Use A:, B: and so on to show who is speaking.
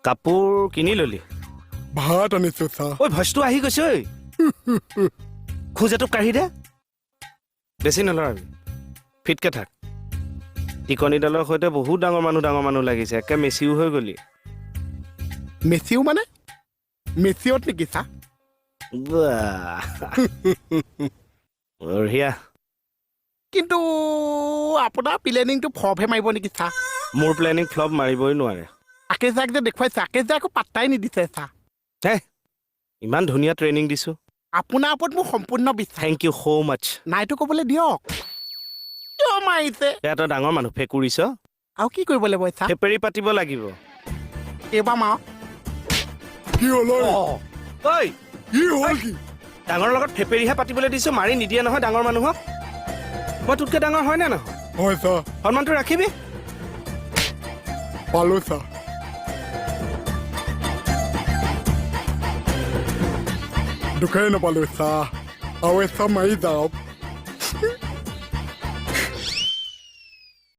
A: কাপোৰ কিনি ললি?
B: ভাত আনিছো চাহ।
A: ঐ, ভইচটো আহি গৈছে। ঐ, খোজ এটোপ কাঢ়ি দে। বেছি নলৰাবি, ফিটকে থাক। টিকনিডালৰ সৈতে বহুত ডাঙৰ মানুহ, ডাঙৰ মানুহ লাগিছে। একে মেচিও হৈ গ'লি।
B: মেচিও মানে মেচিয়ত নেকি চাহ?
A: বাহ, বঢ়িয়া।
B: কিন্তু আপোনাৰ প্লেনিংটো ফ্লপহে মাৰিব নেকি চাহ?
A: মোৰ প্লেনিং ফ্লপ মাৰিবই নোৱাৰে।
B: আকেশ দাক যে দেখুৱাইছে, আকেশ দাক একো পাত্তাই নিদিছে চাহ।
A: হে, ইমান ধুনীয়া ট্ৰেইনিং দিছোঁ।
B: আপোনাৰ ওপৰত মোৰ সম্পূৰ্ণ বিশ্বাস।
A: Thank you so much.
B: নাইতো ক'বলৈ দিয়ক, কিয় মাৰিছে?
A: এয়া তই ডাঙৰ মানুহ, ফেকুৰিছ।
B: আৰু কি কৰিব লাগিব চাহ?
A: ফেপেৰি পাতিব লাগিব।
B: এইবাৰ মাৰক।
C: কি হ'ল ঐ?
A: ঐ।
C: কি হ'ল কি?
A: ডাঙৰৰ লগত ফেপেৰিহে পাতিবলৈ দিছোঁ, মাৰি নিদিয়ে নহয় ডাঙৰ মানুহক। মই তোতকৈ ডাঙৰ হয় নে নহয়?
C: হয় ছাৰ।
A: সন্মানটো ৰাখিবি।
C: পালো ছাৰ। দুখেই নাপালো ছাৰ, আৰু এচাৰ মাৰি যাওক।